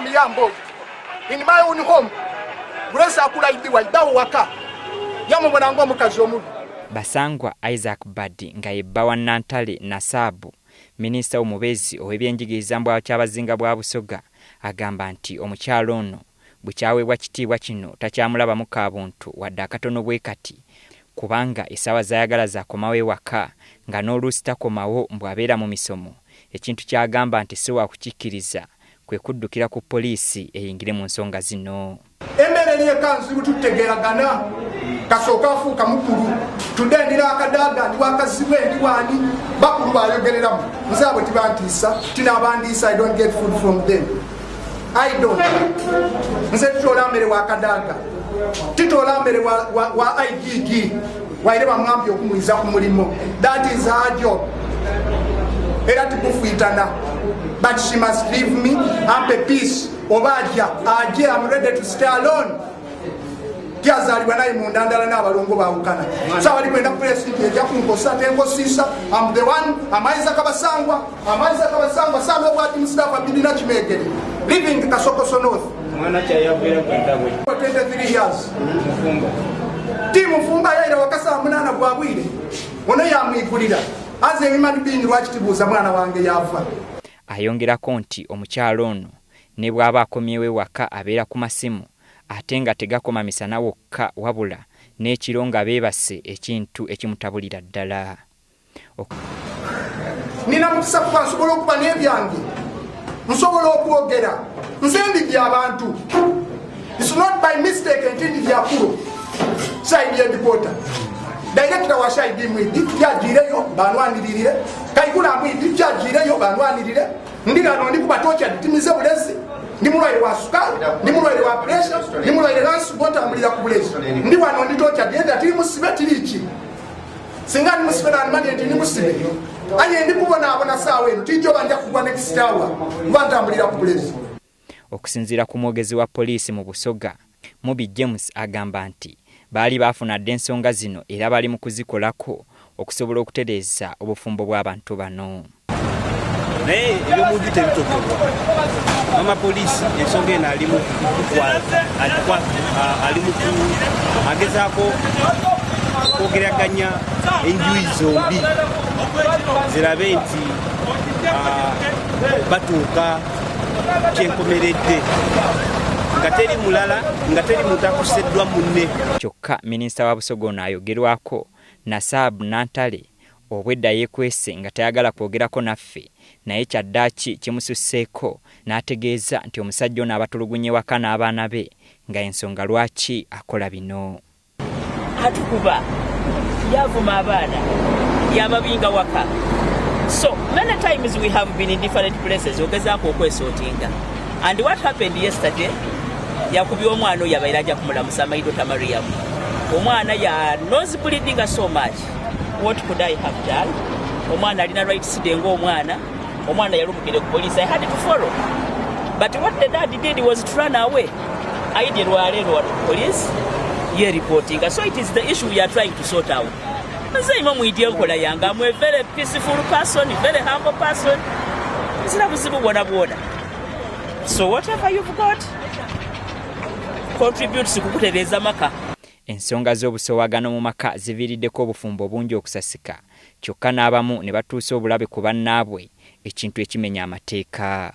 Miyambo in my own home. Grace akula idiwa idawo waka yamubona ng'omukazi omubi. Basangwa Isaac Badi nga ye bba wa Nantale Nasabu, minisita omubeezi ow'ebyenjigiriza mbwa Kyabazinga bwa Busoga, agamba nti omukyala ono bwe kyaweebwa kitiibwa kino takyamulabamu kabuntu wadde akatono bwe kati, kubanga essaawa z'ayagala z'akomawo ewaka nga n'oluusi takomawo mbw'abeera mu misomo, ekintu ky'agamba nti si wakukikkiriza kwe kuddukira ku poliisi eyingire mu nsonga zino. Embeera eri eka nzibu, tutegeeragana kasooka afuuka mukulu tudde ndira akadaaga ndi wakazibwe ndi wani bakulu bayogereramu nze abo tibantiisa tinabandiisa. I don't get food from them, I don't. Nze tutoola mmere wa kadaaga, titoola mmere wa IGG waire bamwambye okumwiza ku mulimu. That is her job era tikufuitana, but she must leave me ampe peace oba ajja aje. I'm ready to stay alone. Tyazaalibwa naye munda ndala n'abalongo baawukana saawali kwenda pulezidenti ejja kunkosa tenkosiisa. I'm the one amayinza kabasangwa amayinza kabasangwa son of Ati Mustafa Bidina Kimegere living Kasokoso North. Mwana kyayaveera kwentabwe. 23 years. Mufumbo. Ti mufumba yaira wakasa 8 gwa bwire ono yamwigulira aze human being lwaki tibuuza mwana wange yava. Ayongerako nti omukyala ono ne bw'aba akomyewo ewaka abeera ku masimu ate nga tegakoma misana wokka wabula n'ekiro nga beebase, ekintu ekimutabulira ddala. Nina mukisa kuba nsobola okuba n'ebyange, nsobola okwogera, nze ndibya abantu. It's not by mistake nti ndibya kulo side headquarter director wa side mwidi yagireyo banwaniririre kaikula mwidi yagireyo banwanirire ndigano ndi kuba torture timize bulezi ndi mulwaire wa sukali, ndi mulwaire wa pressure, ndi mulwaire lansi ntambulira ku bulezi ndi wano ndi torture genda tiri musibe tiriiki singa ndi musibe nanimanye nti ndi musibe aye ndi kubonaabona saawa eno tijoba nja kugwa next hour kuba ntambulira ku bulezi. Okusinziira ku mwogezi wa poliisi mu Busoga, Mubi James, agamba nti baali baafuna dda ensonga zino era bali mu kuzikolako okusobola okutereeza obufumbo bw'abantu bano. Naye ebyomunju tebitokolwa. Mama poliisi ensonga eno ali mu kutwala ali mu agezaako okwogeraganya enjuyi zombi zirabe nti batuuka kyenkomeredde nga teri mulala nga teri muntu akuseddwa munne. Kyokka minisita wa Busoga ono ayogerwako Nasabu Nantale obwedda yeekwese nga tayagala kwogerako naffe, naye kyaddaaki kimususseeko n'ategeeza nti omusajja ono abatulugunye waka n'abaana be nga ensonga lwaki akola bino. Atukuba yavuma abaana yababinga waka. So many times we have been in different places ogezaako okwesortinga, and what happened yesterday, yakubye omwana oyo abaire ajja kumulamusa my daughter Mariam. Omwana ya nose bleeding so much. What could I have done? Omwana alina rights de ng'omwana omwana yalumukire ku police. I had to follow, but what the dad did was to run away. Aidye lwaleero wano ku police ye reporting. So it is the issue we are trying to sort out. Nze imwe mwidye enkola yange. I'm a very peaceful person, very humble person. Nzira buzibu bwona bwona. So whatever you've got contributes ku kutereeza maka. Ensonga z'obusoowagano mu maka ziviiriddeko obufumbo bungi okusasika, kyokka n'abamu ne batuusa obulabe ku bannaabwe, ekintu ekimenya amateeka.